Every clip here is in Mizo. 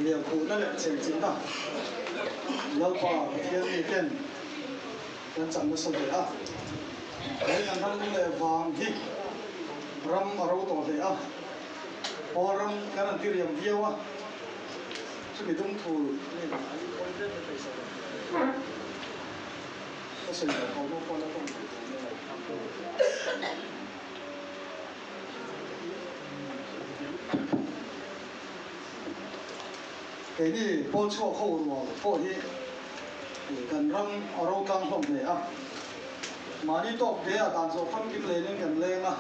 Lianphuhna leh chenchilhna Lalpa Pathian mi ten kan chak nasa hle a. He kan ram lung leh vang hi ram a ro tawh hle a, Pawl ram kan han ti riam viau a, chumi dung thul ka sawi loh ko pawh la tawng thei tur nia lo. Keini pawl chhuak ho rual pawh hi kan ram a ro tlang hlawm hle a, mahni tawk te a dan zawh famkim lenin kan leng a,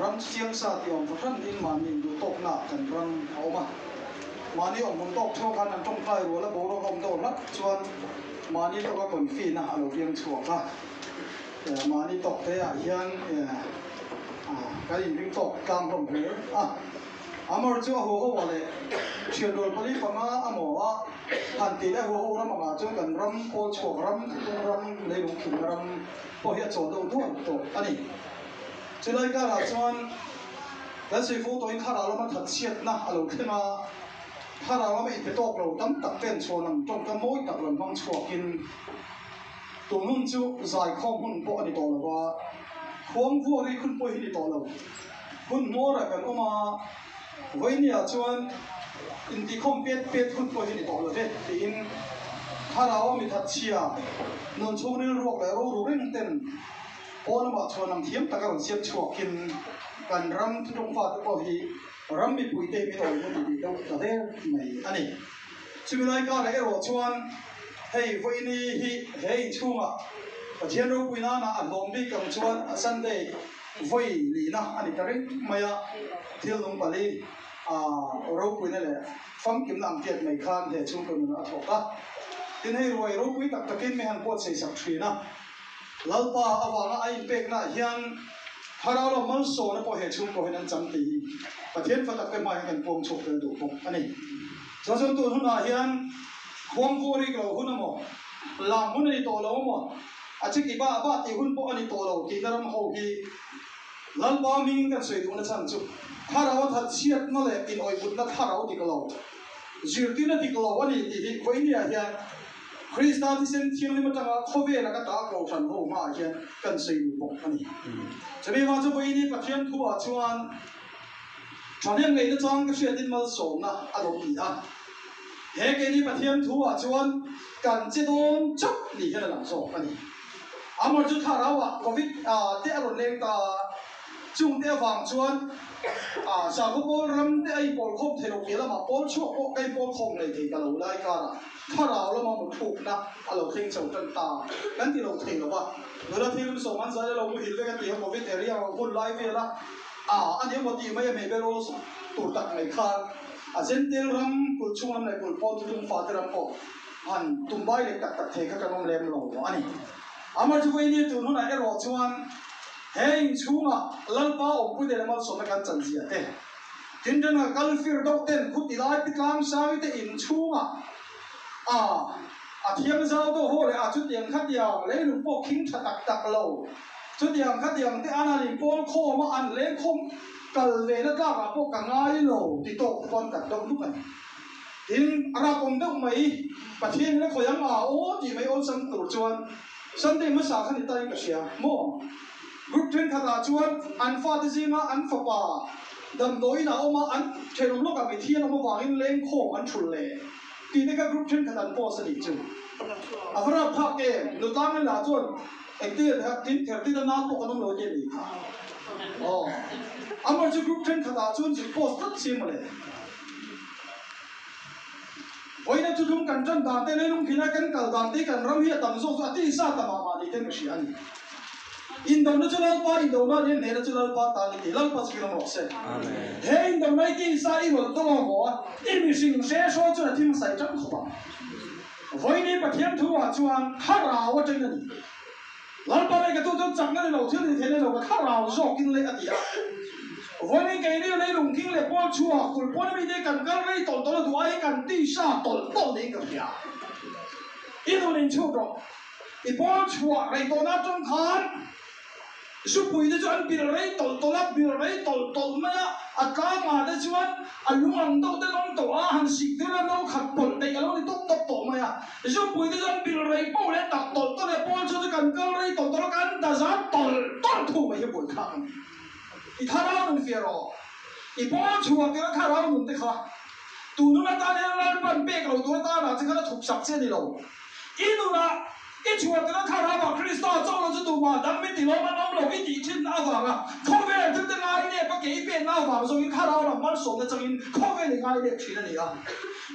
ram chiang sa tih awm fahran in mahni induh tawkna kan ram a awm a, mahni awmhmun tawk theuh khan an tawngtai rual a boruak a awm deuh hlak chuan mahni tawka confi na a lo piang chhuak a. Mahni tawk te ah hian kan inring tawk tlang hlawm hle a. Amar chu a haw ho ah leh thian rual pali panga a maw a han tih leh haw ho ram angah chuan kan ram pawl chhuak ram, thuthlung ram, leilung khinna ram pawh hi a chawl deuh duai tawh a ni. Chulai karah chuan kan sawi fo tawhin thlarau lama thatchhiatna a lo thleng a, thlarau lama inpe tawk lo tam tak ten chhuan ang tawngkam mawi tak rawn hmang chhuakin, Tun hun chu zaikhawm hun pawh a ni tawh lo va, khuang vuari hun pawh hi ni tawh lo. Hun hmawrah kan awm a, vawinia chuan intihkhawm pet pet hun pawh hi ni tawh lo ve tiin thlarau a mithat chhia nun chhungril ruak leh roru reng ten pawn lamah chhuan ang thiam taka rawn siam chhuakin kan ram thuthlung fate pawh hi ram mipuite hi min awih hun tih deuh ta der mai a ni. Chumi lai karah erawh chuan hei vawiini hi he inchhungah Pathian ropui nana a hlawm bik ang chuan a Sunday vawi lihna a ni ta reng mai a, thil nung pali a ropuina leh famkimna ang tiat mai khan he chhungkaw nunah a thawk a. Tin, hei ruai ropui tak takin mi han buatsaih sak thin a, Lalpa avanga a inpeknaah hian Thlarau lo malsawna pawh he chhungkaw hian an chang tih hi Pathian fa takte hmaah hian kan puang chhuak tel duh bawk a ni. Chuan chuan tun hunah hian khuang vuah rik lo hun emaw, lam hun a ni tawh lo emaw, a chiki bah bah tih hun pawh a ni tawh lo tihna ram ho hi Lalpa hmingin kan sawi duhna chhan chu Thlarau a that chhiatna leh inawihbutna thlarau dik lo, zirtirna dik lo a ni tih hi vawinia hian Krista thisen thianghlim atanga khawvela ka ta kohhran ho hmaah hian kan sawi duh bawk a ni. Chumi vang chu vawiini Pathian thuah chuan Thahnem ngaihna chang ka hriatin malsawmna a lo ti a. He keini Pathian thuah chuan kan che dawn chauh ni hian a lang zawk a ni. Amar chu thlarauah Covid te a rawn leng ta a, chungte avang chuan sakhaw pawl ram te a inpawl khawm thei lo piah lamah pawl chhuak pawh ka inpawl khawm ngei thei ta lo lai karah thlarau lama muthlukna a lo thleng chho tan ta kan ti lo thei lo va. Nula thilum sawm an zai a lo muhil vek a ti a Covid area hun lai vela A, a ni emaw tih mai a hmeibe rawl tur tak mai khan a Zentel ram kulh chhung lam leh kulh pawn thuthlung fate ram pawh han tum bai leh tak tak thei kha kan awm lem lo a ni. Amaherawhchu tun hunah erawh chuan he inchhungah Lalpa awmpui te leh malsawmna kan chan zia te, tin ṭhenga kal fir deuh ten khuti lai pi tlang sangi te inchhungah a a thiang zau deuh haw leh a chutiang khatiang leilung pawh khing ṭha tak tak lo. Chutiang khatiang te an han inpawl khawm a, an leng khawm kal ve na tlakah pawh ka ngai lo ti tawk te pawh an kat deuh nuk a ni. Tin, a rapawm deuh mai, Pathian in a khawi ang a aw tih mai awlsam tur chuan Sunday hmasa kha ni tain ka hria maw? Group thenkhatah chuan an fate zinga an fapa damdawiin a awm a, an thenawm lawkah mithian awm avangin leng khawm an thul leh tih te kha group thenkhat an post a nih chu. A va rapthlak em? Nutlang in lah chuan Engtin a tin ther tin a nau pawh kan awm lo nia ni kha. Aw. Amar chu group thenkhat ah chuan zuk post tlat si mawle. Vawiina thuthlung kan tan dan te leilung khina kan kal dan te kan ram hi a tam zawk chu a tisa ta mah mah ni ten ka hria a ni. Indona chu Lalpa indona a ni a, hnehna chu Lalpa ta a ni tih Lalpa chu kilawm rawh se. He indona hi tisa i rawlh dawng a maw a, i mihring hre hrawi chuan a thim sai tan khawp ang. Vawiini Pathian thu ah chuan thlarau atangin a ni. Lalpa leh ka tu chuan chakna ni lo, thil ni thei lo ka thlarau zawkin leh a ti a. Vawiini keini leilung king leh pawl chhuak kulh pawn mite kan kal rei tawlh tawlh a duh ai kan tisa tawlh tawlh niin ka hria. I nun inchhut rawh. I pawl chhuah rei tawhna atang khan zupui te chu an bil rei tawlh tawlh a, bil rei tawlh tawlh mai a. A tlangah te chuan a lung ang deuh te an awm tawh a, han sik tir a no khat pawlh daih a lo ni tawp tawp tawh mai a. Zupui te chuan bil rei poh leh tak tawlh tawlh e, pawl chu chu kan kal rei tawlh tawlh a, kan dazat tawlh tawlh thu mai hi buaithlak a ni. I thlarau nun fiah rawh. I pawl chhuah tir a thlarau nun te kha tunun atan hian Lalpan pek lo tur atana che khan a thup sak che a ni lo. I nunah i chhuah tir a thlarauah Krista chauh lo chu tumah dang min ti lawm an awm lo i tih thinna avanga khawvel thil te ngai nep a ke i penna avang zawngin thlarau lam malsawmna changin khawvel i ngai nep thin a ni a.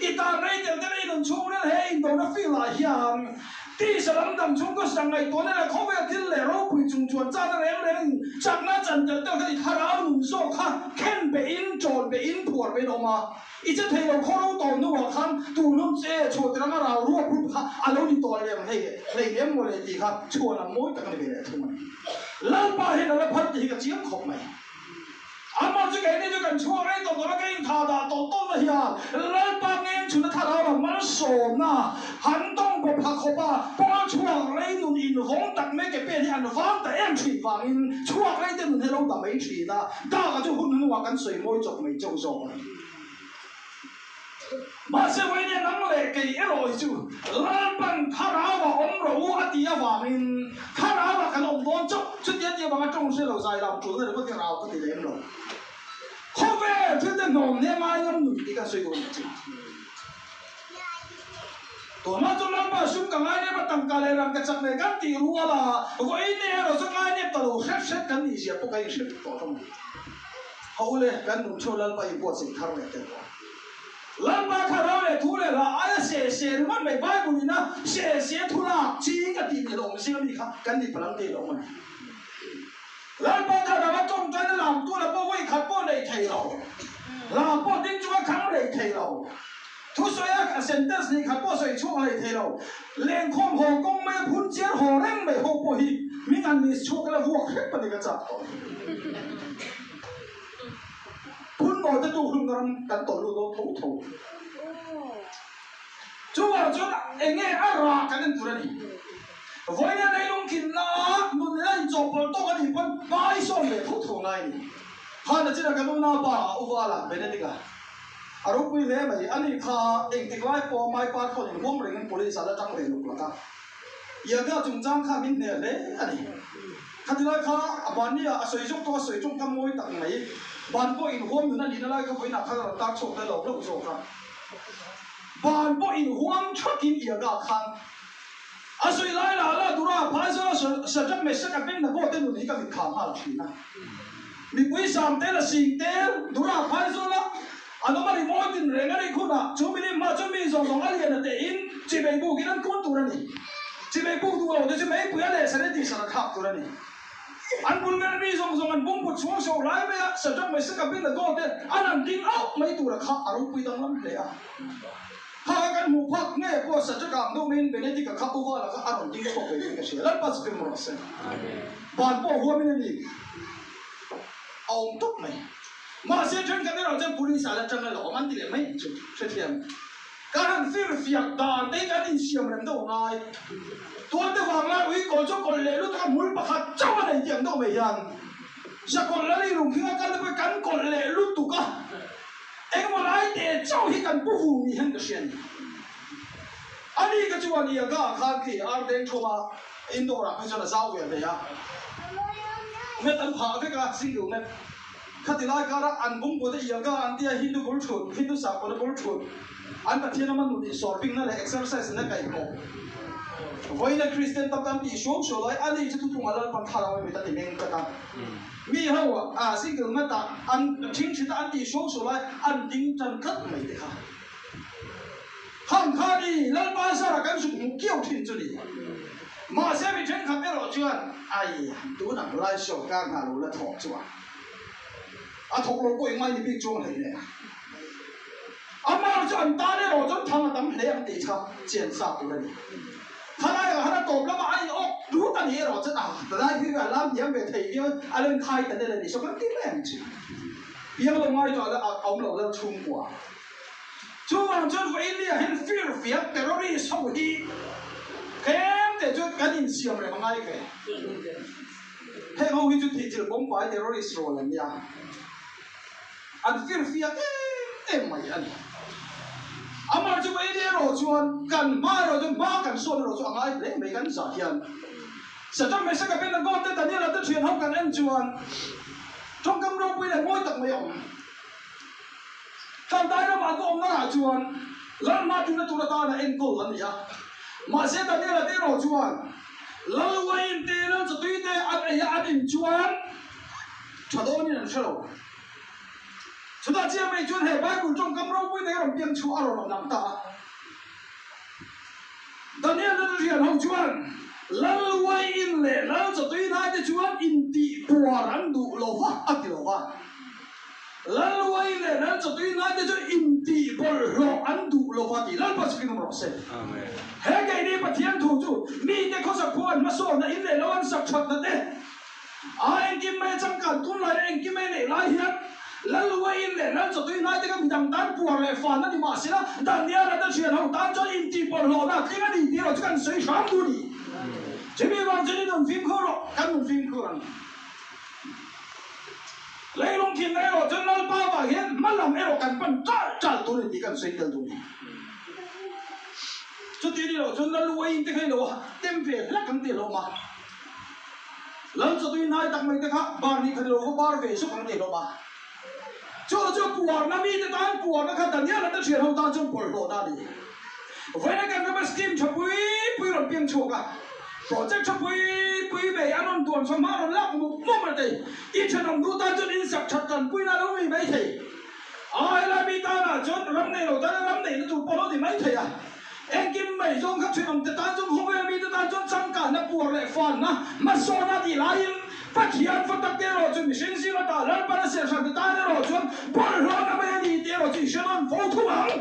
I tan rei tel tel i nun chhungril he indona field ah hian Tisa lam dam chung ka sang ngaihtuahna leh khawvel thil leh ropui chung chuan chana reng reng chakna chan tel tel kha i thlarau nun zawk kha khen behin, chawn behin, phuar behin a awm a. I che thei lo khaw ro tawh hnuah khan tun hun che chhuah tir anga rau ruak rup kha a lo ni tawh lem hlei hlei lem maw le tih kha chhuan ang mawi tak a ni ve leh thung a ni. Lalpa hian a la phal tih hi ka chiang khawp mai. Amah chu keini chu kan chhuak rei tawh tawh a, ka intha dah tawh tawh na hian Lalpa ngeng chhun a thlarau a malsawmna han tawng bawp ha khawp a, pawl chhuak rei nun invawng tak mai ke pen hi an vang ta em thin vangin chhuak rei te nun hi lo dah mai thin a, dak a chu hun hnuah kan sawi mawi chawp mai chauh zawk a ni. Mahse vawinia nang leh kei erawh hi chu Lalpan thlarau a awm rawh u a tih avangin thlarau ah kan awm dawn chauh. Chutia tih avanga tawng hre lo zai lam tul na ringawt hi rau ka ti lem lo. Khawvel thil te hnawm nia ngai ngam nun tih kan sawi dawn a chi. Tunah chuan Lalpa sum ka ngai nep a, tangka leh ram ka chak leh kan tih rual a, vawiin erawh chu ngai nep ta lo hret hret kan nih zia pawh ka inhre tuk tawh hlawm a ni. Ho le, kan nun thu Lalpa in buatsaih thar leh tel tawh. Lalpa thlarau leh thu leh hla aia se se ringawt mai Bible in a se se thu lak ching a tih ni lo awm zing ami kha kan ni palang te lo awm a ni. Lalpa thlarau a tawngtaina lam tu la pawh vawi khat pawh nei thei lo. Hla pawh ding chunga khang rei thei lo. Thusawi a sentence nih khat pawh sawi chhuak hlei thei lo. Lengkhawm haw kawng mai a phun chiar haw reng mai ho pawh hi min an list chhuak ila vuak hrep a ni ka chak tawh. Phun maw te tu hlumna ram kan tawlh lut dawn tho tho. Chuvang chuan eng nge a rah kan en tur a ni. Vawiin a leilung khinna a nun la inchawhpawlh tawk a nih pawn hmai sawn ve tho tho ngai a ni. Hana chin a kan unaupa a Uvala Benedict-a a ropui hle mai. Ani kha engtik lai pawh a Maipa thawn in huam rengin police ah la tang ve luk lak a. Yaga chungchang kha min hneh hle a ni. Khati lai kha a mahnia a sawi zawk tawh a sawi tawngkam mawi tak mai. Ban pawh inhuam nun a nihna lai kha vawiinah khan a rawn tar chhuak ta lo hlauh zawk a. Ban pawh inhuam thakin Yaga khan a sawi lai lah lah tura a phai zawn a Shadrach Meshach Abednego te nun hi ka mitthla nghal thin a. Mipui sam tel a sing tel tura a phai zawn a an awm a ri mawi tin reng a rik hunah chu milim hma chu mi zawng zawng a lian a tehin chivei bukin an kun tur a ni. Chivei buk duh lo te chu meipui a leh sare tih sar a thlak tur a ni. An bul vel mi zawng zawng an bungput chhuang so lai mai a Shadrach Meshach Abednego te an han ding auh mai tur a kha a ropui danglam hle a. Kha kha kan hmuh phak nge pawh Sadrach ang deuh maiin Benedict-a kha Uvala kha a rawn ding chhuak ve tih ka hria. Lalpa chu kim rawh se. Van pawh huamin a ni. A awm tawp mai. Mahse thenkhat erawh chuan police ah la tang a la awm an ti leh mai ang chu. Hrethiam. Kan han fir fiak dan te hi kan insiam rem deuh ngai. Tuante vang lai ui kawl chu kawlh leh lutuk a hmul pakhat chauh a nei tih ang deuh mai hian Sakawlh la ri lung thinga kal te pawh hi kan kawlh leh lutuk a. Engmaw lai teh chauh hi kan pu vung ni hian ka hria ni. Ani ka chuan i aga ah khan khi ar deng thawm a indoor ah phei chuan a zau ve hle a. Mat an phah vek a, single mat. Khati lai kara an bungbu te i aga an tia Hindu bul thut, Hindu sakawna bul thut, an Pathian ama nun insawrbingna leh exercise na kaihkawh. Vawiina Kristian tam tam tih suau suau lai ani chu thuthung a Lalpan thlarau a mit a ti meng tlat a. Mi ho a single mat ah an thing thit a an tih suau suau lai an ding tan tlat mai te kha. Khang kha ni Lalpa zara kan zuk hmuh kiau thin chu ni. Mahse mi thenkhat erawh chuan ai tun ang lai sawrkar hna lo la thawk chuan a thawk lo pawh ingai ni bik chuang hlei nen. Amah chu an tan erawh chuan thang a tam hle ang tih kha chian sa tur a ni. Khalai ah khan a tawp lamah a in awk tut a ni erawh chuan ah tlai hi a lam hniam ve thei viau a len khai ta nel a ni so kan ti mai ang chu. Piang lo ngai tawh la a awm lo lal chhungkua. Chuvang chuan vawiin ah hian fir fiak terrorist ho hi tlem te chu kan insiam rem a ngai ve. Heng ho hi chu thihchilh bawmpai terrorist rawl an nia. An firfiak em em mai a ni. Amah chu Vaini erawh chuan kan hma erawh chu hma kan sawn erawh chu a ngai hle mai kan zah hian. Satan Mesaka Abednego te Daniela te thian ho kan en chuan tawngkam ropui leh mawi tak mai a awm. Tlangtai ramah an awmna ah chuan Lal hma ṭuna tur atana enkawl an ni a. Mahse Daniela te erawh chuan Lal uain te Lal chawtui te an ei a an in chuan ṭha dawnin an hre lo. Chutah chiah mai chuan he Bible tawngkam ropui te rawn piang chhuah a rawn awm lang ta a. Daniel lal rian ho chuan Lal uain leh Lal chawtui hnai te chuan intih puar an duh lo va a ti lo va. Lal uain leh Lal chawtui hnai te chu intih bawlhhlawh an duh lo va tih Lalpa chu rinawm rawh se. He keini Pathian thu chu mite khawsak phuan hmasawnna in leh lo an sak thatna te, A engkim mai changkan tum lai leh engkim mai neih lai hian Lal uain leh Lal chawtui hnai te kha midang tan puar leh fan a ni mahsela Daniela te thian ho tan chuan intihpawlhlawhna tling a ni tih erawh chu kan sawi hram duh a ni. Chumi vang chuan i nun fimkhur rawh, kan nun fimkhur ang. Leilung thinna erawh chuan Lalpa vang hian hma lam erawh kan pan ṭalh ṭalh tur a ni tih kan sawi tel duh a ni. Chuti ni loh chuan Lal uain te kha i lo tem ve hlek ang tih a hlawm a. Lal chawtui hnai tak mai te kha bar nih khat lo va bar ve zuk ang tih hlawm a. Chu chu puarna mite tan puarna kha Daniel-a te thian ho tan chuan bawlhhlawhna a ni. Vawiina kan rama scheme tha pui pui rawn piang chhuak a, project tha pui pui mai an rawn duan chhuah hma rawn lak muk muk a ti. I thenawm duh tan chuan insak that kan puina a lo ni mai thei. A helai mi tanah chuan ram nei lo tana ram neihna tur pawh a lo ni mai thei a. Engkim mai zawng kha thenawmte tan chuan khawvel mite tan chuan changkanna puar leh fanna hmasawn a tih laiin Pathian fa takte erawh chu mihring zinga tah Lalpan a serhhrante tan erawh chuan bawlhhlawhna mai a ni tih erawh chu i hre nawn fo thung ang.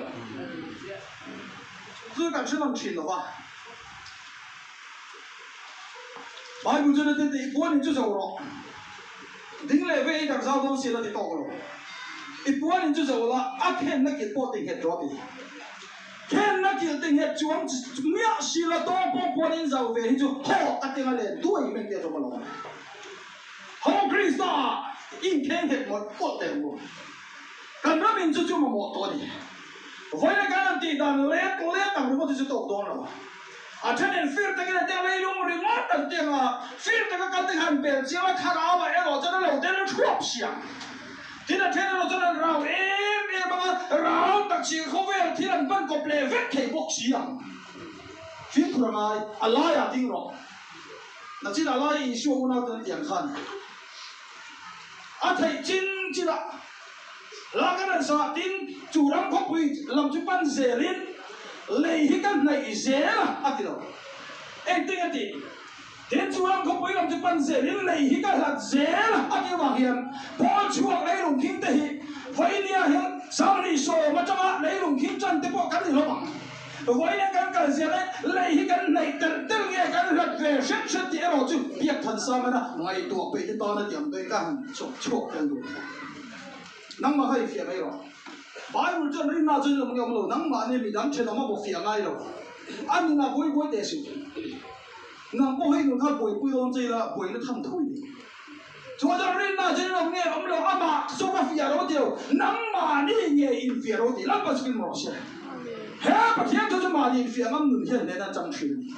Chu kan hre nawn thin lo va. Bible chuan a ti tih puanin chu zo rawh. Ding leh ve i darh zau dawn si la ti tawk lo. I puanin chu zo la, a khenna kilh pawh ti nghet rawh a ti. Khenna kilh te nghet chuang miah si la tawng pawh puan in zau ve hi chu haw ka teng a len duai men tih a tum alawm. Haw Krista ah in kheng nghet mawlh mawlh teh ang u. Kan ram in chu chu mamawh tawh a ni. Vawiin kan han tih dan let let ang ringawt hi chu tawk dawn lo. A then in fir takin a teng leilung ringawt an teng a, fir taka kal te kha an pel chiang a, thlarau ah erawh chuan a lo tel thuap siang. Tin a then erawh chuan an rau em em ang a, rau tak si khawvel thil an hman kawp leh vek thei bawk si ang. Fimkhur a ngai, a laiah ding rawh. Nachin a lai Isua unau ten a ti ang khan a theih chin chin ah la kan han sah tin chu ram khawpui lam chu pan zelin lei hi ka hnaih zel a a ti lo. Engtin a tih? Tin chu ram khawpui lam chu pan zelin lei hi ka hlat zel a a tih avang hian Paul chhuak leilung khing te hi Vawinia hian 2010 atanga leilung khing tan te pawh kan ni hlawm ang. Vawinia kan kal zel e, lei hi kan hnaih telh telh nge kan hlat ve hret hret tih erawh chu biak than samana ngaihtuah peih te tan a ti ang dawn ka han chawp chhuak tel duh. Nangmah kha i fiah mai rawh. Bible chuan rinna chuan i awm nge awm lo, nangmah nia midang thenawm a bawk fiah ngai lo. A nunah buai buai teh suh. Nang pawh hei nun kha buaipui dawn che ila buaina tham tho i ni. Chuan chuan rinna chuan in awm nge awm lo amah zawk a fiah lo ti lo, nangmahni nge infiah lo ti Lalpa chu kim rawh se. He Pathian thu chu mahni infiah ngam nun hian hnehna a chang thin a ni.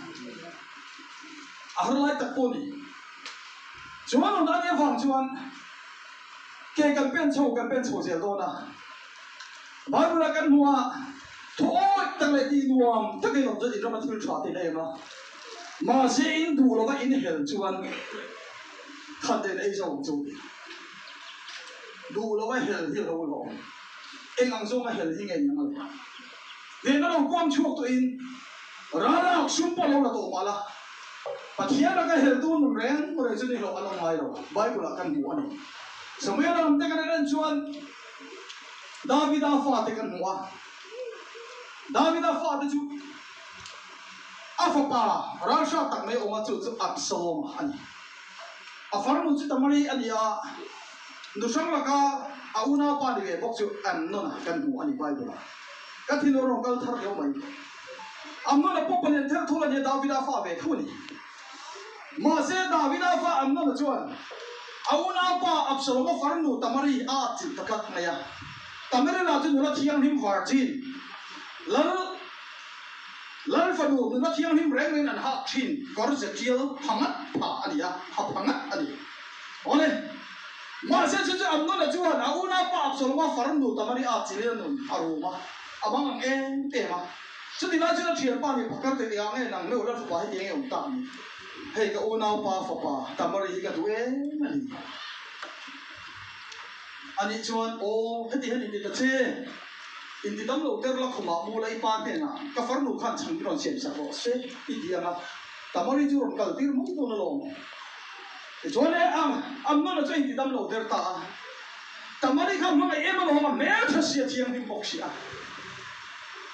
A har lai tak pawh a ni. Chuan nun a nih avang chuan ke kan pen chho kan pen chho zel dawn a. Bible ah kan hmu a, Thu awih tak leh tih nuam takin awm chuan in rama thil tha te em a, mahse in duh lova in hel chuan khat den ei zo ang chu ti. Duh lova hel hi a lo lawm. Eng ang zawnga hel hi nge ni ang a le? Nena lo kuam chhuak tawhin ralak sum pawh lo la tawh mah la, Pathian laka heltu nun reng reng chu ni hlawh an awm ngai lo. Bible ah kan hmu a ni. Samuel lam te kan en chuan Davida fate kan hmu a, Davida fate chu a fapa ralhra tak mai awm a, chu chu Absalom a ni. A farnu chu Tamari a ni a, nuhrang laka a unaupa ni ve bawk chu Amnon-a kan hmu a ni Bible-ah. Ka thinur rawn kal thar leu mai. Amnon-a pawh palian ther thur a ni a, Davida fa ve tho a ni. Mahse Davida fa Amnon-a chuan. A unaupa Absaloma farnu Tamari a atchilh ta tlat mai a. Tamari lah chu nula thianghlim virgin, lal lal fanu nula thianghlim reng rengin an hak thin kawr ze tial pha ngat pha a ni a, ha pha ngat a ni. Awle, mahse chu chu Amnona chuan a unaupa Absaloma farnu Tamari a atchilhin a nun a rum a, a mang ang em em a. Chuti lai chuan a thianpa nih phakar teh teh ah nge nang meuh lal fapa heti enge awm tak ni? Hei ka unaupa fapa Tamari hi ka duh em a ni. Anih chuan aw heti hian inti ta che, inti dam lo ter la khumah mu la i pa hnenah ka farnu khan chhan min rawn siam sak rawh se i ti ang a, Tamari chu rawn kal tir mai dawn alawm. Tichuan e ang Amnona chu a inti dam lo der ta a, Tamari kha hmangaih em alawm a hmeltha si a thianghlim bawk si a.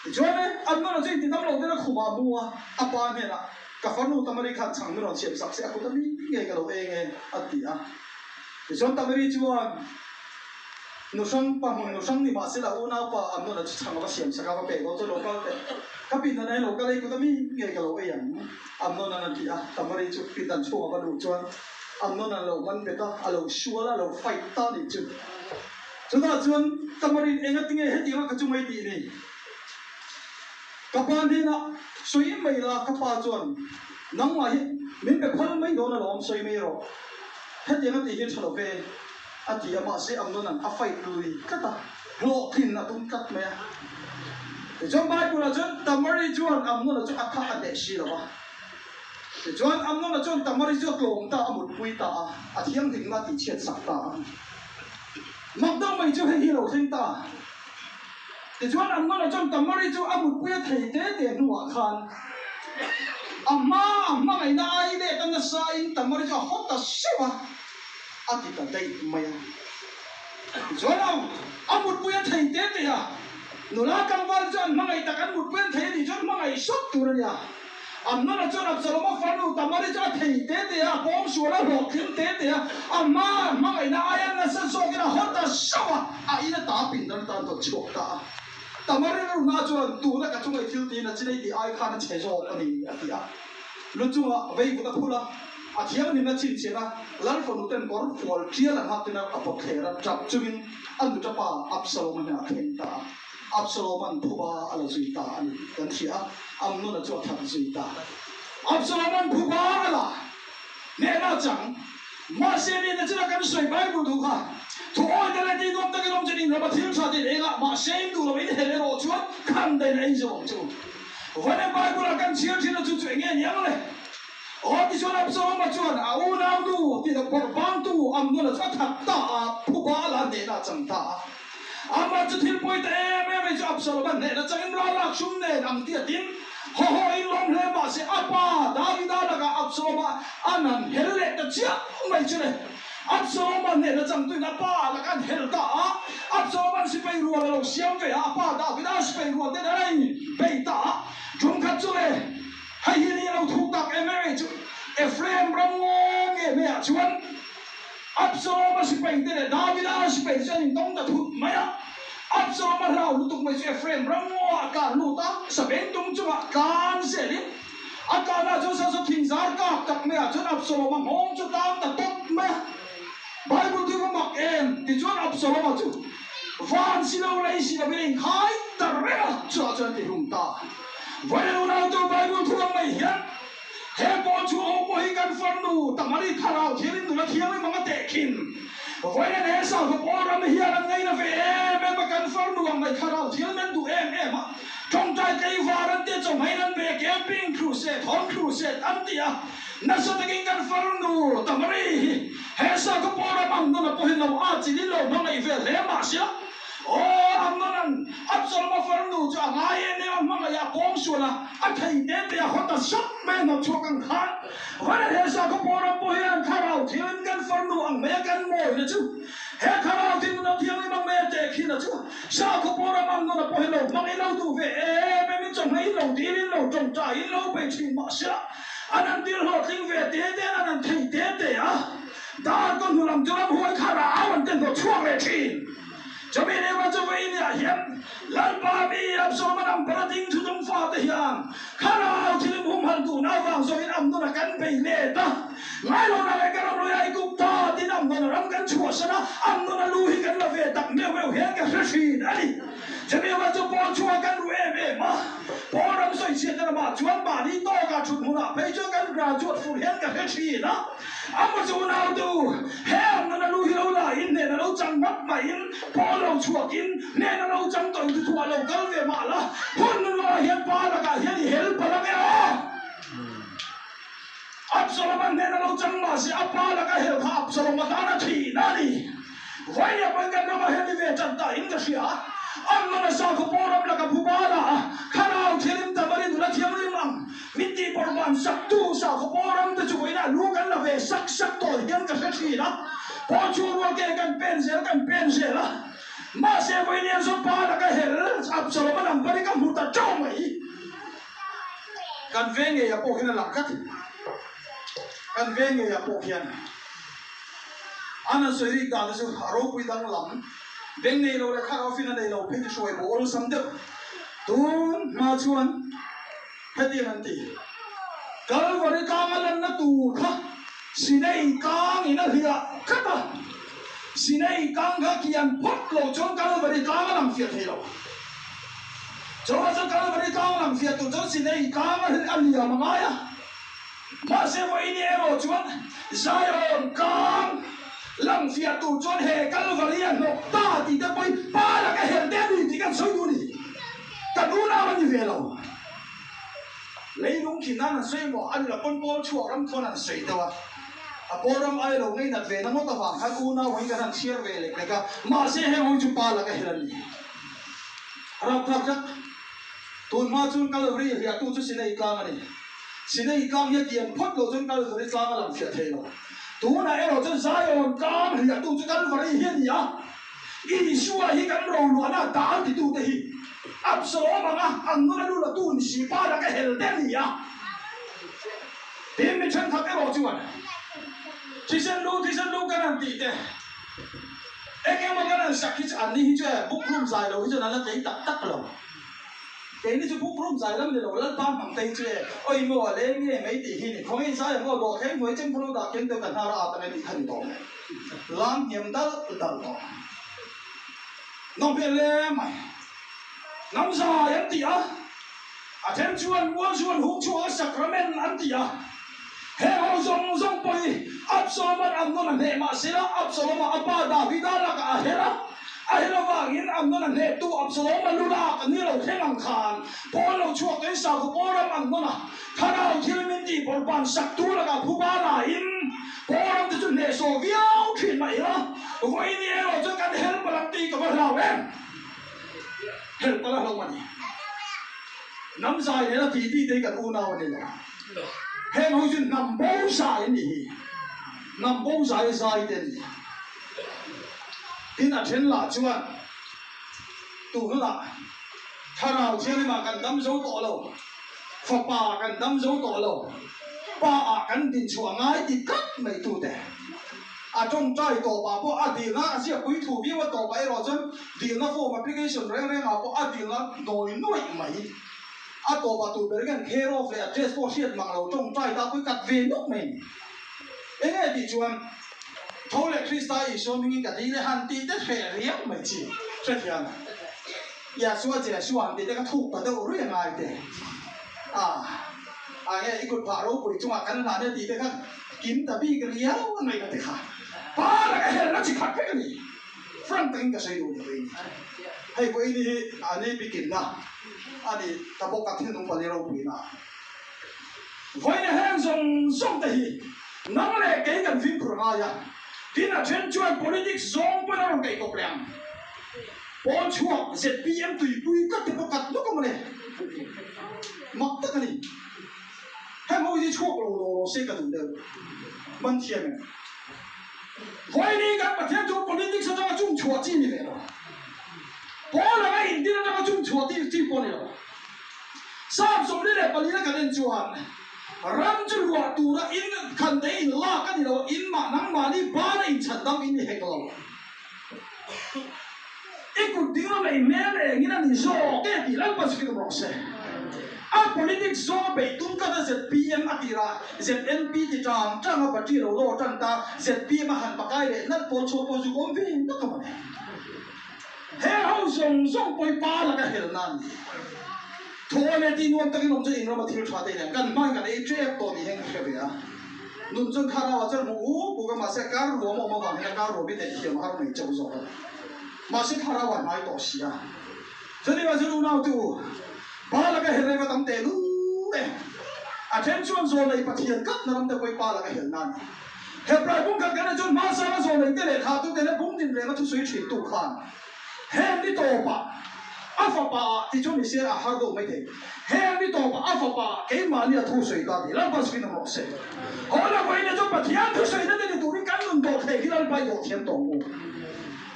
Tichuan e, Amnona chu inti dam lo der a khumah mu a, a pa hnenah, Ka farnu Tamari khan chhang min rawn siam sak se, a kut a mi ngei ka lo eng e, a ti a. Tichuan Tamari chuan, Nu hrang pa hmun nu hrang ni mah sela unaupa Amnona chu chhang a va siam sak a, va pek dawn chu lo kal teh, ka pindan ah hian lo kal ei kut a mi ngei ka lo ei ang, Amnona'n a ti a. Tamari chu pindan chhungah va luh chuan Amnona'n a lo man bet a, a lo sual a, a lo fight ta a nih chu. Chutah chuan Tamarin enga tinge hetianga ka chu mai tih ni? Ka pa hnenah sawi mai la, ka pa chuan nangmah hi min pe phal mai dawn alawm, sawi mai rawh. Hetianga tih hi tha lo ve, a ti a, mahse Amnona'n a fight lui tlat a, hlawhtlin a tum tlat mai a. Tichuan Bible-ah chuan Tamari chuan Amnona chu a thah a hneh si lo va. Tichuan Amnona chuan Tamari chu a tlawm ta a, mutpui ta a, a thianghlimna a tihchhiat sak ta a. Mak deuh mai chu hei hi a lo thleng ta. Tichuan Amnona chuan Tamari chu a mutpui a thei te te hnuah khan a hma a hmangaihna ai let a nasa in Tamari chu a haw ta seuh a, a ti ta daih mai a. Tichuan a mutpui a thei te te a, nula tlangval chu an hmangaih tak an mutpui an thei a nih chuan hmangaih sawt tur a nia. Amnona chuan Absaloma farnu Tamari chu a thei te te a, a pawm sual a, hlawhtling te te a, a hma hmangaihna aia nasa zawkin a haw ta sauh a, a in a ta pindan atan tawh chhuak ta a. Tamari runa chuan, Tuna ka chunga i thil tiin a chinei tih ai khan a chhe zawk a ni, a ti a. Lu chunga vei vut a phul a, a thianghlimna chhinchhiah a, lal fanu ten kawr fual tial an hak tina a pawt thler a, tap chungin a nutapa Absaloma hnenah a thleng ta a. Absalom-a'n phuba a la zui ta a ni kan hria a, Amnona chu a that zui ta. Absalom-a'n phuba a la hnehna chang. Mahse nihna china kan sawi Bible duh kha, Thu awi te leh tih nuam takin awm chuan in rama thil tha te in eng a, mahse in duh lo in hel erawh chuan khan dain a ei zo ang che u. Vawin Bible-ah kan chhiar thin a chu chu enge ni ang le? Aw tichuan Absalom-a chuan a unaunu tih loh bawrh bangtu Amnona chu a that ta a, phuba a la hnehna a chang ta a. Amah chu thil pawi ta em em mai chu Absalom-a hnehna changin ralak sum nen ang tih a tin. Haw haw in lawm hle mahse a pa Davida lakah Absalom-a an han hel leh ta chiah mai chu le. Absalom-a hnehna changtuin a pa lakah an hel ta a, Absalom-a'n sipai rual a lo siam ve a, a pa Davida sipai rual ten a in bei ta a. Tum khat chu le, hei hi ni a lo thuk tak em em mai chu Ephraim ram ngawng em em ah chuan, Absalom-a sipaite leh Davida sipaite chu an intawng ta thut mai a. Absalom-a hlau lutuk mai chu Ephraim ram ngaw ah tlan lut a, sabeng tung chungah tlan zelin a tlanah chuan saw saw thingzar kak tak maiah chuan Absalom-a nghawng chu tang ta tawp mai a. Bible thu va mak em? Tichuan Absalom-a chu van si lo lei si lovin a inkhai ta reng a, chutah chuan a tihlum ta. Vawiin unautu Bible thu ang mai hian He pawh chu aw pawh hi kan farnu Tamari thlarau thialin nula thianghlim ang a tehkhin. Vawiin he Sakhaw pawl ram hian an ngaina ve em em a, kan farnu ang mai thlarau thial men duh em em a, tawngtai tleivar an tia chawhmaiin an be camping crusade, home crusade an ti a, nasa takin kan farnu Tamari hi he Sakhaw pawl ram ang nuna pawhin lo a chilin lo hmangaih vel hle mahsela, Aw, Amnona'n Absaloma farnu chu a ngai em em a, hmangaih a pawng sual a, a thei te te a hawt a sawt mai a hnawt chhuak ang khan Vana he sakhaw pawh ram pawh hian thlarau thiangin kan farnu ang mai a kan mawina chu he thlarau thil nuna thianghlim ang mai a tehkhin a chu sakhaw pawh ram Amnona pawh hi lo hmangin lo duh ve em em in chawhmeh in lo dil in lo tawngtai in lo bei thin mahsela an han dil hlawhtling ve te te an han thei te te a dar kaw hnu lam chu ramhuai thlarau an te hnawt chhuak leh thin. Chumi lehkha chu vawiin ah hian Lalpa mi Absalom-a lam para ding thudung fate hian thlarau thil humhalh duhna avang zawngin Amnona kan bei let a, Ngailawna leh ka ram lui Aigupta tin Amnona. ram kan chhuahsan a, Amnona lu hi kan la ve tak meuh meuh hian ka hre thin a ni. Chumi avang chu Paul chhuah kan ruh em em a, Paul ram sawichhiatna lamah chuan mahni tawkah thut hmunah phei chuan kan graduate fur hian ka hre thin a. Ama chu unautu, he Amnona lu hi lo la in hnena lo chang ngawt maiin Paul lo chhuakin hnena lo chang tawh in thuthuah lo kal ve mah la, hun nunah hian pa lakah hian i hel palh ang e aw! Absalom-a hnena lo chang mah se a pa laka hel kha Absalom-a tan a thin a ni. Vawinia pawn kan ramah hian i ve tan ta in ka hria. Amnon-a sakhaw pawh ram laka phu bala a, thlarau thialim Tamari nula thianghlim ang min tih bawrhban saktu sakhaw pawh ram te chu vawiinah lu kan la ve sak sak tawh hian ka hre thin a. Pawl chhung rual ke kan pen zel kan pen zel a. Mahse vawinia zawng pa laka hel Absalom-a number hi ka hmu ta teuh mai. Kan veng ngeiah pawh hian a lang tlat. Kan veng ngeiah pawh hian an han sawi rik dan te chu a ropui danglam. Beng nei lo leh thlarau fin a nei lo phei chu hruai bo awlsam deuh. Tun hma chuan hetiang an ti, Kalvari tlanga lanna tur kha Sinai tlangin a hliah tlat a. Sinai tlang kha kian phawt lo chuan Kalvari tlang a lang fiah thei lo. Chuvang chuan Kalvari tlang lang fiah tur chuan Sinai tlang a liam a ngai a. Mahse vawiin erawh chuan Zion tlang lang fiah tur chuan he Kalvari a hnawk ta tih te pawhin Pa laka hel te a ni tih kan sawi duh a ni. Kan unau a ni ve lo. Leilung khi nan an sawi maw? A ni lo pawn pawl chhuak ram khawn an sawi deuh a. A pawl ram ai lo ngei nat ve na ngawt avang khan unau angin kan han chhiar ve lek lek a. Mahse heng ho chu pa laka hel an ni. Rapthlak tlat. Tun hma chuan Kalvari hliahtu chu Sinai tlang a ni. Sinai tlang hi a kian phawt lo chuan Kalvari tlang a lang fiah thei lo. Tunah erawh chuan Zion tlang hliahtu chu Kalvari hi a ni a. Isua hi kan roluahna a dal titute hi Absalom anga an nun a lu latu ni si pa laka hel te a ni a. Tin, mi thenkhat erawh chuan thisen lu thisen lu kan han tih te, eng emaw kan han sak hi chu an ni hi chu e book room zai lo hi chuan an la tlei tak tak lo. Keini chu book room zai lam ni lo Lalpa hmang te hi chu e awi maw a leng nge mai tih hi ni. Khawngaih zai ang aw dawh thleng hnuai chem khaw lo dah keng deuh kan hnar a at ang e tih kha ni tawh. Lam hniam dal dal tawh. Nawm hmel hle mai. Hnam zai an ti a, a then chuan mual chuan hung chhuak a sacrament an ti a. Heng ho zawng zawng pawh hi Absalom-a'n Amnon a hneh mah sela Absalom-a a pa Davida lakah a hel a. A hel avangin Amnon a hnehtu Absalom-a lu lak ni lo thleng ang khan Paul lo chhuak tawhin Sakhaw Paul ram Amnon a thlarau thil min tih bawrhban sak tu lakah phuba laiin Paul ram te chu hnehsawh viau thin mah ila vawiin erawh chuan kan hel palh ang tih ka va hlau em? Hel palh a hlauh a ni. Hnam zai nena ti ti te hi kan unau a ni lo. Heng ho chu hnam bo zai an nih hi. Hnam bo zai zai te an ni. Tin a then lah chuan tunah thlarau thianghlimah kan dam zo tawh lo, fapa kan dam zo tawh lo, pa ah kan din chhuah ngai ti tlat mai tute. A tawngtai tawpah pawh a dilna a ziakpui thu viau a tawpah erawh chuan dilna form application reng rengah pawh a dilna nawi nuaih mai. A tawpah tur ber hian care of leh address pawh hriat mang lo tawngtai ta pawh i kat ve nuk mai a ni. Enge tih chuan tho leh Krista Isua hmingin ka dil e han tih te hreh riau mai chi hrethiam a. Yahshua Jesua han tih te ka thuk ta deuh rui a ngai te. A a nge i kut phah ropui chungah kan hlan e tih te kha kim ta bik riau a ngaihna te kha pa laka helna chi khat vek a ni. Frank takin ka sawi duh ni vawiin. Hei vawiin hi a ni bikinna a ni ta bawk a thilnung pali ropuina. Vawiin heng zawng zawng te hi nang leh kei kan fimkhur ngai a, tin a then chuan politics zawng pawhin a rawn kaih kawp leh ang. Pawl chhuak zpm tuipui tlat te pawh kat nuk a mawle. Mak tak a ni. Heng ho hi chhuak lo lo rawh se ka duh deuh. Man thiam em? Vawiin kan Pathian chu politics atanga chung chhuah chi ni ve lo. Pawl anga intin atanga chung chhuah ti chi pawh ni lo. Psalm 44 a kan en chuan ram chu luah tura in khan te in lak a ni lo, in mah nangmahni bana inchhan dam in ni hek lo. I kut ding lamah i hmel engin a ni zawk e tih Lalpa chu khin rawh se. A politics zawng a beih tum tlat a zpm a tirah ZNP ti tang tang a party lo lawr tan ta zpm a han pakai leh nalh pawl chhuak pawh zuk awm ve tak a mawni. He ho zawng zawng pawi pa laka hel na an ni. Thaw leh tih nuam takin awm chu in rama thil tha te hian kan hmain kan ei tep tawh tih hian ka hre ve a. Nun chuan thlarau ah chuan hmu up uk a mahse kar ruam a awm avang hian a kar ruam hi neih thiam a har mai chauh zawk a ni. Mahse thlarau ah hnai tawh si a. Chutih ah chuan unau te u, pa laka hel reng a tam teh lu e. A then chuan zawnei Pathian tlatna ram te pawh i pa laka hel na a ni. Hebrai bung khat kan en chuan hmasanga zawnei te leh thlahtu te leh bung din renga thusawi thin tu khan heng ni tawpah a fapa ah ti chuan ni se a har deuh mai thei. Heng ni tawpah a fapa ah keimahni a thusawi ta tih Lalpa sawiin awm rawh se. Haw la vawiin chu Pathian thusawina te ni turin kan nun tawh thei hi Lalpa i dawh thiam tawh ang u.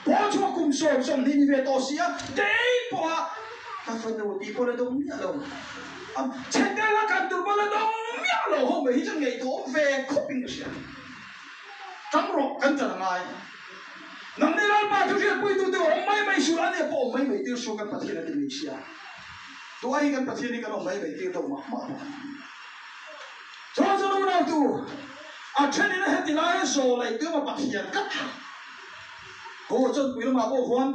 Paul chu a kum 20 ni ve tawh si a, kei pawha ka fanu tih pawh la dawng miah lo, a chhe tel a kan tur pawh la dawng miah lo ho mai hi chuan ngaihtuah ve khawp in ka hria. Tang rawh kan chan a ngai. Nangni Lalpa thu hriatpuitu te awm mai mai suh a nia pawh awm mai mai tir suh kan Pathian a ti mai sia. Tuai hi kan Pathian hi kan awm mai mai tir deuh mah mah bawk. Chuan chuan unautu a thenin a heti laia zawl aih tum a Pathian tlat lo. Haw chuan pui lamah pawh khuan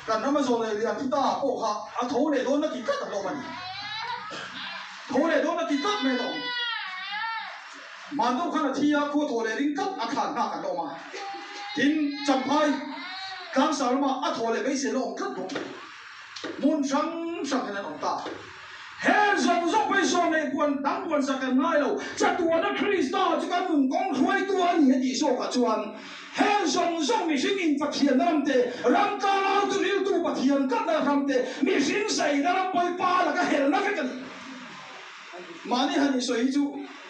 kan rama zawl leh lian thi ta pawh kha a tho leh dawn na ti tlat an awm a ni. Tho leh dawn na ti tlat mai an awm. Hmanlo khan a thi a, khua thaw leh ring tlat a thlan nghak an awm a. Tin, Champhai tlangsar lamah a thaw leh beisei la awm tlat bawk. Hmun hrang hrang hian an awm ta. Heng zawng zawng pawh hi sawn leh puan dang puan sak kan ngai lo. Chatuana Krista chu kan nun kawng hruaitu a ni a tih zawkah chuan heng zawng zawng mihring in Pathianna ram te, ram tlang tu riltu Pathian tlatna ram te, mihring zaina ram pawi pa laka helna vek a ni. Mahni han insawi hi chu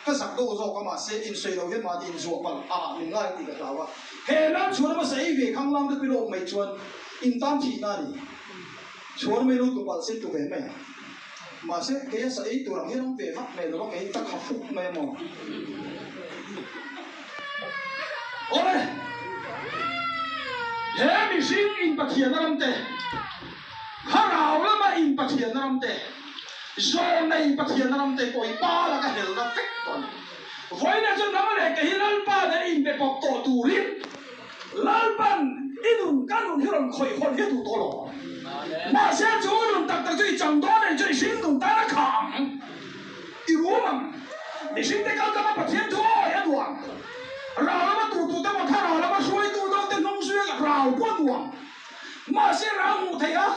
ka zak deuh zawk a, mahse insawi lo hian mahni inzuah palh ah min ngai tih ka hlau a. He ram chhuan hmasa ei ve khanglang te pilawm mai chuan in tan thihna a ni. Chhuan mai lut palh sin tu ve mai a. Mahse kei a sa ei tur ang hian awm ve vak mai lo a, kei ka kha fuk mai a maw. Awle! He mihring in Pathianna ram te, thlarau lama in Pathianna ram te, zawnei Pathianna ram te pawh hi pa laka helna vek tawh a ni. Vawiinah chuan nang leh kei hi Lalpa nen inbe pawp tawh turin Lalpan i nun ka nun hi rawn khawih hawn hi a duh tawh lo. Mahse chu nun tak tak chu i chang dawn anih chuan i hring nun tan a khah ang, i rum ang. Mihring te kal tanga Pathian thu awi a duh ang. Rau lama tu tu te maw thlarau lama hruaitu deuh te hnung zui a rau pawh a duh ang. Mahse rau hmuh theih a,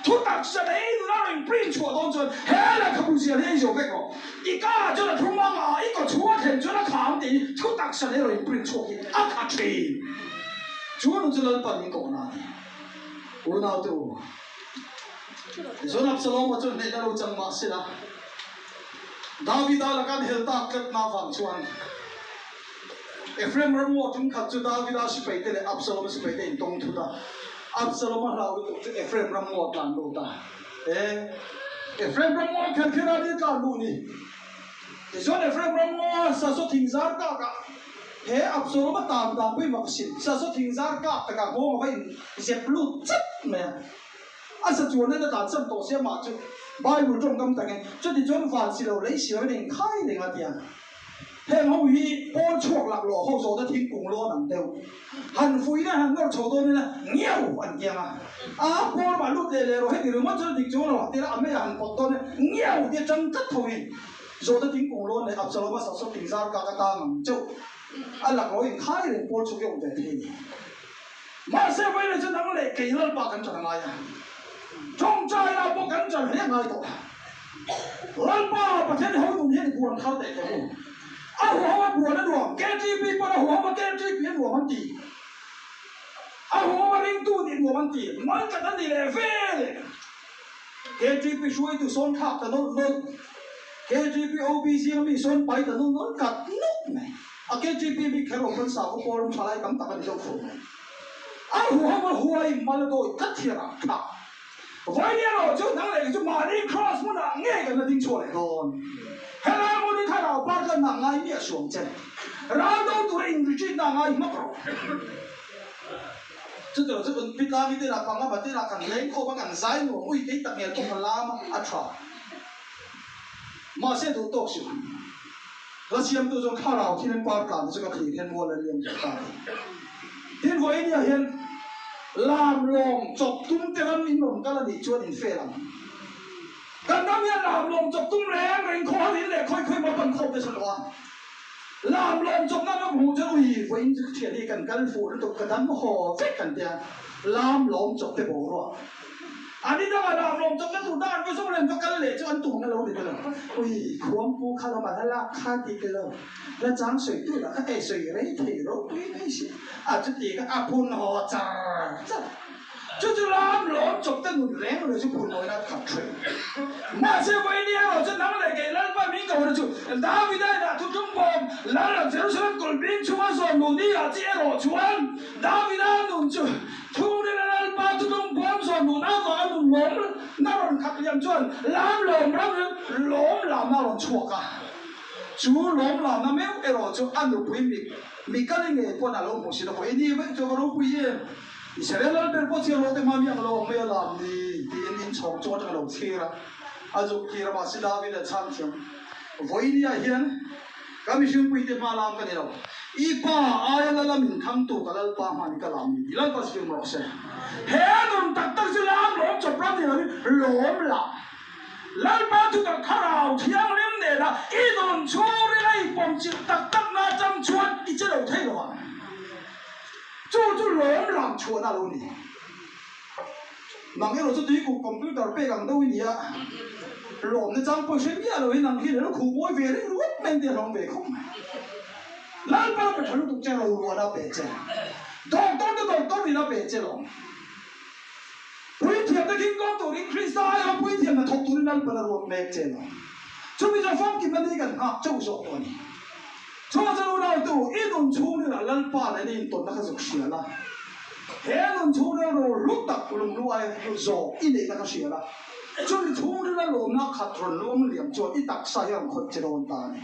thu taksa leh i nuna rawn print chhuah dawn chuan he lehkhabu zial hi ei zo vek rawh. I ka ah chuan a thlum ang a, i kaw chhung a thlen chuan a kha ang tih hi thu taksa leh rawn print chhuak hi a kha thin. Chu nun chu Lalpan min kawhna a ni. Unaute u, tichuan Absaloma chuan hnehna lo chang mah sela, Davida laka an hel tak tlatna avang chuan Ephraim ram ngaw tum khat chu Davida sipaite leh Absaloma sipaite intawng thut a. Absaloma hlau lutuk chu Ephraim ram ngaw tlan lut a. E, Ephraim ram ngaw kher kher a ni tlan luh ni. Tichuan Ephraim ram ngaw sasaw thing zar kak ah he Absaloma tan dan pawh i mak sin. Sasaw thing zar kak takah nghawng a va in zep lut chat mai a. A sa chuan in a tlan san tawh sia mah chu Bible tawngkam takin chuti chuan van si lo lei si lo in a inkhai reng a tia. Heng ho hi pawl chhuak lak lawh ho zawhna thingkung lawn ang deuh. Han fuihna han nawr chho dawn ila ngiau an ti ang a. A pawl mah lut leh leh rawh heti ringawt chuan a dik chuang lo ang tila a meiah han pawt dawn ila ngiau tia tang tlat tho hi zawhna thingkung lawn leh Absaloma sasawt thingzar kak atang ang chauh a lak lawh inkhai reng pawl chhuak hi a awm ve thei a ni. Mahse vawiin chu nang leh kei Lalpa kan ṭan a ngai a, ṭawngṭai lah pawh kan ṭan hle a ngai tawh a. Lalpa Pathian ho nun hian i buan thar teh teh u. A huhau a buan a nuam, KTP pawn a huhau a KTP a nuam an ti. A huhau a ringtu nih nuam an ti, mal tlat an ni leh ve leh. KTP hruaitu sawn thlak ta nawlh nawlh, KTP OB zinga mi sawn pai ta nawlh nawlh kat nawk mai. A KTP bik kher awm pawn sakhaw pawl ram tha lai tam tak a ni deuh fur mai. A huhau a huai mal a dawi tlat hian a thlak. Vawiin erawh chu nang leh kei chu mahni cross hmunah ngei kan la ding chhuak leh dawn. Helai hmun hi thlarau par tlanna a ngai miah suang che. Ral do tura in retreat na a ngai hmak rawh. Chutiang chu kan pitlang hi te lah panga ba te lah kan leng khawp a kan zai nuam ui kei tak ngel pawh ka lam a a tha. Mahse duh tawk suh. Hla siamtu chuan thlarau thil an par tlan te chu ka thlir hian mual a liam zawk ta a ni. Tin, vawinia hian lam lawm chawp tum te ram in rawn kal a nih chuan in fail ang. Kan ram hian lam lawm chawp tum reng reng khaw han in leh khawi khawi maw pan khawp te sawn lo a. Lam lawm chawp na ram hmuh chuan ui vawiin chu thian hi kan kal fuh lutuk ka dam haw vek kan tia lam lawm chawp te boruak. A ni dangah lam lawm chawp na tur dang an va zawng leh an va kal leh chu an tumna lo ni ta lo. Ui khuangpu kha lam a la lak kha dik lo. La chang sawi tu lah kha ei sawi rei thei ropui mai si. A chuti kha a phun haw char char. Chu chu lam lawm chawp te nun reng lo chu phun mawina a khat hreh. Mahse vawiin erawh chu nang leh kei Lalpa min ko na chu Davida inah thutlung bawm Lal Jerusalem kulhbing chunga zawn luh ni ah chi erawh chuan Davida nun chu Thungrila Lalpa thutlung bawm zawn luhna avanga nun lawm na rawn khat liam chuan lam lawm ram lawm lamna a rawn chhuak a. Chu lawm lamna meuh erawh chu a nupui Mikali ngei pawn a lo hmuh si lo. I ni vek chu a va ropui em! Israel lal ber pawh chhiar rawh te hma mi ang lo ang mai a lam ni tiin inchhawng chu atang a lo thlir a, a zuk thlir a mahse David a chhang thiam. Vawinia hian ka mihringpui te hma lam ka ni lo, i pa aia lal a min thangtu ka Lalpa hma ni ka lam ni ti Lalpa chu fim rawh se. He nun tak tak chu lam lawm chawp ram ni lovin lawm lah. Lalpa thutak thlarau thianghlim nena i nun chhungril a i pawmchilh tak tak na chang chuan i che lo thei lo ang. Chu chu lawm lam chhuahna a lo ni. Nang erawh chu tui kuk computer pek ang deuh i ni a, lawmna chang pawh i hre miah lo hi nang hi lo khuh mawi ve reng ruat mai ang tih a hlawm ve khawp mai. Lalpa pe tha lutuk che roruahna a pe che. Doctor te doctor nihna a pe che lawm. Puithiam te king kawng turin Krista aiawh puithiam hna thawk turin Lalpan a ruat mek che lawm. Chumi chu famkimna ni kan nghak chauh zawk tawh a ni. Chhuah chu unautu, i nun chhungril ah Lalpa nen i intawnna kha zuk hria la. He nun chhungril ro hlu tak lunglu ai zawk i neihna kha hria la. Chumi chhungrila lawmna khat rawn luang liam chuan i taksa hi a rawn khawih che dawn ta a ni.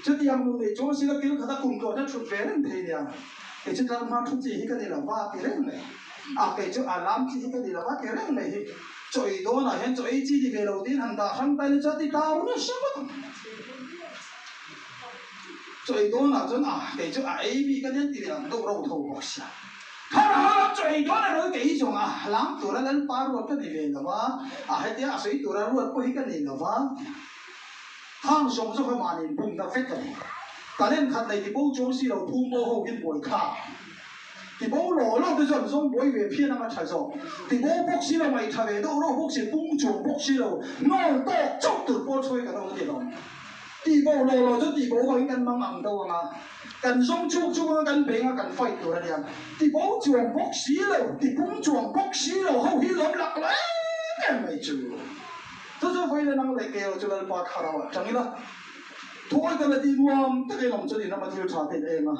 Chutiang nun nei chuang sila kil khata kum tluan hian thut ve reng thei nia. Kei chu tlanghma thu chi hi ka ni lo va ti reng mai. A kei chu a lam chi hi ka ni lo va ti reng mai hi. Chaw ei dawnah hian chaw ei chi ni ve lo tiin han dah hrang ta ila chuan ti tau nasa ngawt ang. Chaw ei dawnah chuan a kei chu a ei mi ka nia ti leh ang deuh rauh tho bawk sia. Thlarau lam chaw ei dawn erawh hi kei zawng a lam tura Lalpa ruat ka ni ve lo va, a hetia a sawi tura ruat pawh hi ka ni lo va. Khang zawng zawng kha mahni inbumna vek a ni. Talent khat nei ti bo chuang si lo phum bo ho hi buai kha. Ti bo law law te chuan zawng buai ve phian anga tha zawk. Ti bo bawk si lo ngaih tha ve deuh reuh bawk si, pung chuang bawk si lo, hnawl tawk chauh tur pawl chhuai kan awm a ti lo. Ti bo law law chu ti bo vangin kan mang ang deuh anga, kan zawng chuk chuk anga kan beng a kan fight tur a nia. Ti bo chuang bawk si lo, ti pung chuang bawk si lo ho hi lawm lak lo em em mai chu. Chu chu vawiin nang leh kei erawh chu Lalpa thlarau ah tang ila, thuawi ka la ti nuam tak in awm chuan in rama thil tha te in eng a,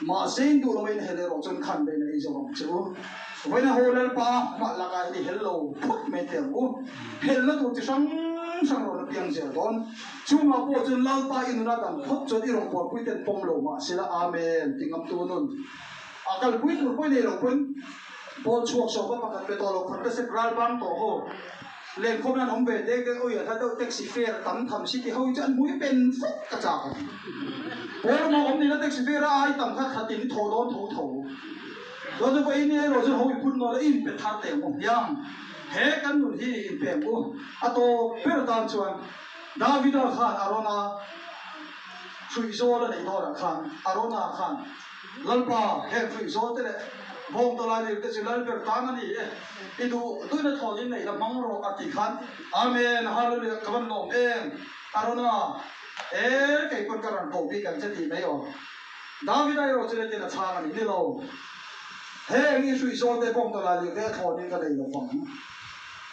mahse in duh lo in hel erawh chuan khan bein a ei zawk ang che u. Vawiin a haw Lalpa hmah lakah hian i hel lo phawt mai teh ang u. Helna tur chi hrang hrang rawn a piang zel dawn. Chungah pawh chuan Lalpa i nuna dang phawt chuan i rawn buaipui ten pawm lo mahse la Amen ti ngamtu nun a kalpui tur pawh i nei lo pawn Paul chhuak sawpa pakhat pe tawh lo khat ka sep ral bang tawh ho. Lenkhawm hian awm ve dek dek ui a hla deuh taxi fare tam tham si ti ho hi chu an hmui pen fawk ka chak a ni. Paul maw awm nila taxi fare a ai tam kha khatin i thaw dawn tho tho. Chuan chu vawiin erawh chuan ho i phun nawl a i inpe thar teh ang u hmiang. He kan nun hi inpe ang u. A tawp ber tan chuan Davida khan Arona hruihzawl a neih dawnah khan Arona khan Lalpa heng hruihzawl te leh bawng tawlai lir te chu Lalber tan a ni e. I duh duhna thawn in neih la hmang rawh a tih khan Amen Hallelujah ka van lawm em Arona e kei pawn ka rawn koh bik ang che tih mai aw Davida erawh chu letin a chhang a ni ni lo heng i hruih zawl te bawng tawlai lirte a thawn in ka nei lo vang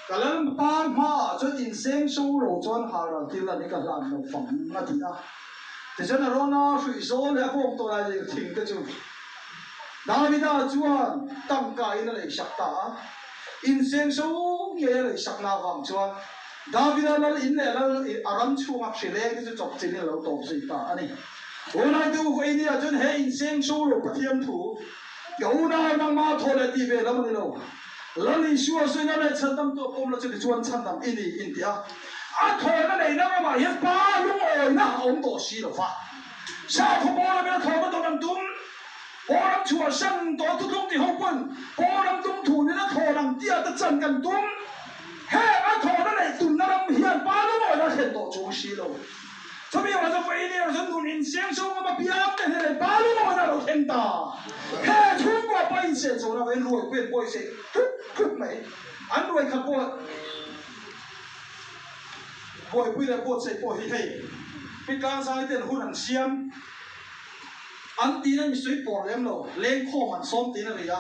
ka Lalpa hmaah chuan inseng so lo chuan haral thil a ni ka hlan lo vang a ti a tichuan Arona hruih zawl leh a bawng tawlai lir thing te chu Davida chuan tangka in a leisak ta a, insengso ngei a leisakna avang chuan Davida lal in leh lal a ram chhunga hri leng te chu chawp chin in a lo tawp zui ta a ni. Unaute u Vainia chuan he insengso lo Pathian thu, Ka unau nangmah thaw leh tih ve lam a ni lo. Lal Isua sawi na leh chhandam tu a pawm la chu tichuan chhandam i ni in ti a. A thawhna neihna ramah hian pa lungawina a awm tawh si lo va. Sakhaw pawl lamina thawhna dawn an tum. Pawram chhuahsan tawh thutlung ti ho pawn pawram tum thunin a thawn ang tia te chan kan tum. Heng a thawhna neih tumna ram hian pa lungawina a thlen tawh chung si lo. Chumi erawh chu vawiin erawh chu nun insiam so ngam apiang te hnenah pa lungawina a lo thleng ta. He chhungkua pa insiam so na vawiin ruai pui an buai sei thut thut mai. An ruai khat pawh buaipui leh buatsaih pawh hi hei Pitlang zai ten hun an siam. An tiin a misui pawr lem lo, lengkhawm an sawm tiin a ri a.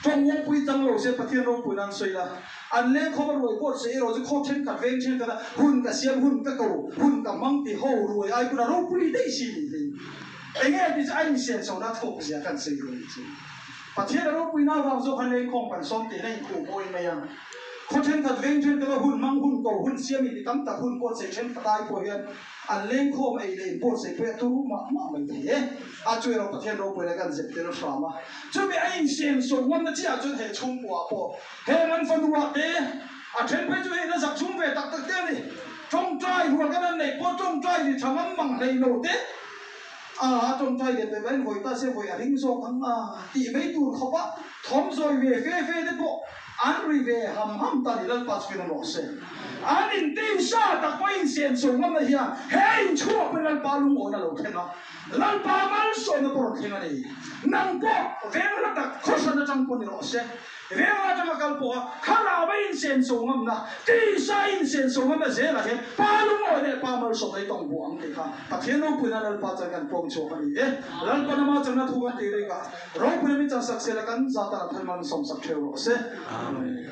Tawng uangpui chang lo se Pathian ropuina an sawi la. An lengkhawm a ruai pawh che erawh chu khaw thenkhat veng thenkhat a hun ka siam, hun ka ko, hun ka hmang ti ho ruai ai pawn a ropui daih si nih hi. Enge ti chu a insiam chho na thawk zia kan sawi duh a nih chu. Pathian a ropuina avang zawk khan lengkhawm kan sawm tiin a inkhuh mawi mai a. Khaw thenkhat veng thenkhat a hun hmang, hun ko, hun siam in ti tam tak hun pawh che thenkhat ai pawh hian An lengkhawm ei leh in buatsaih pawh hi a turu mah mah mai thei e. A chu erawh Pathian ropui lai kan zep tel hram a. Chumi a inseng sawm ngamna chiah chuan he chhungkuaah pawh heng an fanuah te a then phei chu hei la zak chhung ve tak tak te a ni. Tawngtai rual kan han neih pawh tawngtai ri tha ngam mang hlei lo te a tawngtai leh pe mai vawi ta se vawi a ring zawk ang a tih mai tur khawp a thawm zawi ve fe fe te pawh An ri ve ham ham ta ni Lalpa chu in rawh se. An intisa tak pawh insiam chho ngamna hian he inchhuak pawhin Lalpa lungawn a lo thleng a, Lalpa malsawmna pawh rawn thleng a ni. Nang pawh veng hla tak khawhran atang pawh ni rawh se. Veng hla atanga kal pawha thlarau a insiam chho ngamna, tisa insiam chho ngamna zelah hian Pa lungawi leh Pa malsawmna i tawng buah ang tih kha Pathian ropuina Lalpa chuan kan pawm chhuak a ni e. Lalpa nama changna thu kan tih rikah Ropuina min chansak sela kan zat ah thil man sawmsak theu rawh se. Amen.